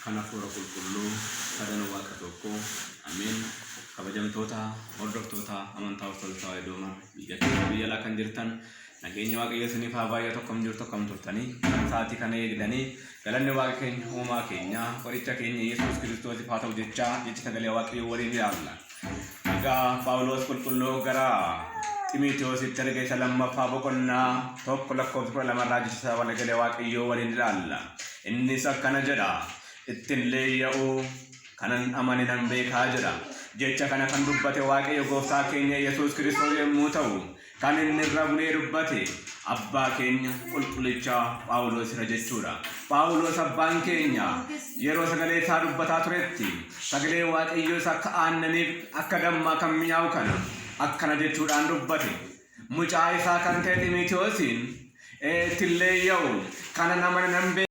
kan Hafuura Qulqulluu, sadan Waaqa tokkoo. Ameen. Kabajamtoota hordoftoota amantaa Ortodoksii Tawaahidoo mara biyya keessa biyya alaa kan jirtan nageenyi Waaqayyo isiniif haa baay'atu akkam jirtu akkam turtanii kan sa'aatii kana eegdanii galanni Waaqa keenya uumaa keenya qoricha keenya Yesuus Kiristoosiif haa ta'u jechaa jecha sagalee Waaqayyoo waliin ilaalla. Egaa Phaawulos qulqulluu gara Ximiitiyoositti erga isa lammaffaa boqonnaa 1 lakkoofsa 12 irraa jecha sagalee Waaqayyoo waliin ilaalla. Innis akkana jedha, Ittiin leeyya'uu kanan amane nan beekaa jedha. Jecha kana kan dubbate Waaqayyo gooftaa keenya Yesuus Kiristoos yommuu ta'u, Kan inni irra bulee dubbate abbaa keenya qulqullicha Phaawuloos irra jechuudha. Phaawuloos abbaan keenya yeroo sagalee isaa dubbataa turetti sagalee Waaqayyoo isa akka aannaniif akka dammaa kan mi'aawu kana akkana jechuudhaan dubbate. Mucaa isaa kan ta'e Ximiitiyoosiin ittiin leeyya'u kana nama nan beeka.